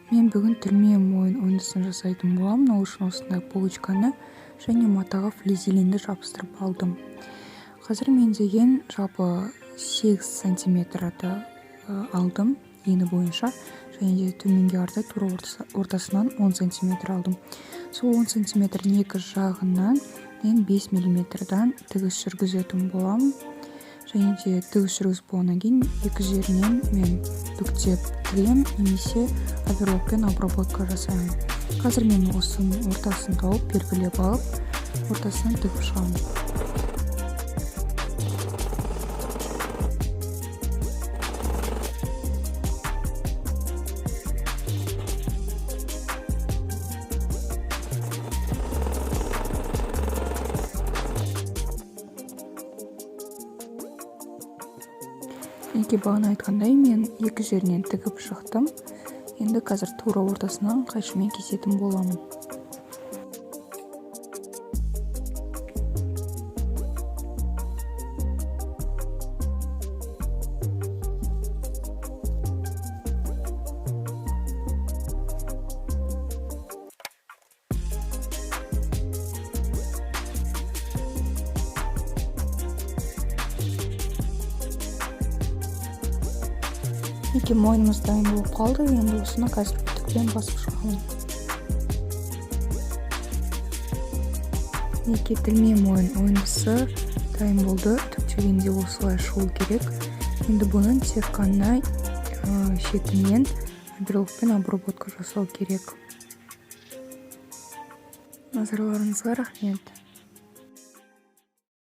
Мен бүгін тілме мойын ойындысын жасайтын боламын. Ол үшін осындай полочканы және матаға флизелинді жабыстырып алдым. Қазір мен деген жалпы 8 сантиметрді алдым ені бойынша, және де төменге қарай тура ортасынан 10 сантиметр алдым. Сол 10 сантиметрдің екі жағынан мен 5 миллиметрдан тігіс жүргізетін боламын. Және де тігіс жүргізіп болғаннан кейін екі жерінен мен бүктеп тігемін немесе оверлокпен обработка жасаймын. Қазір мен осының ортасын тауып, белгілеп алып, ортасынан тігіп шығамын. Мінекей, бағана айтқандай, мен екі жерінен тігіп шықтым. Енді қазір тура ортасынан қайшымен кесетін боламын. Мінекей, мойнымыз дайын болып қалды. Енді осыны қазір үтікпен басып шығамын. Мінекей, тілме мойын ойындысы дайын болды. Үтіктегенде осылай шығу керек. Енді бұның тек қана шетінен оверлокпен обработка жасау керек. Назарларыңызға рахмет.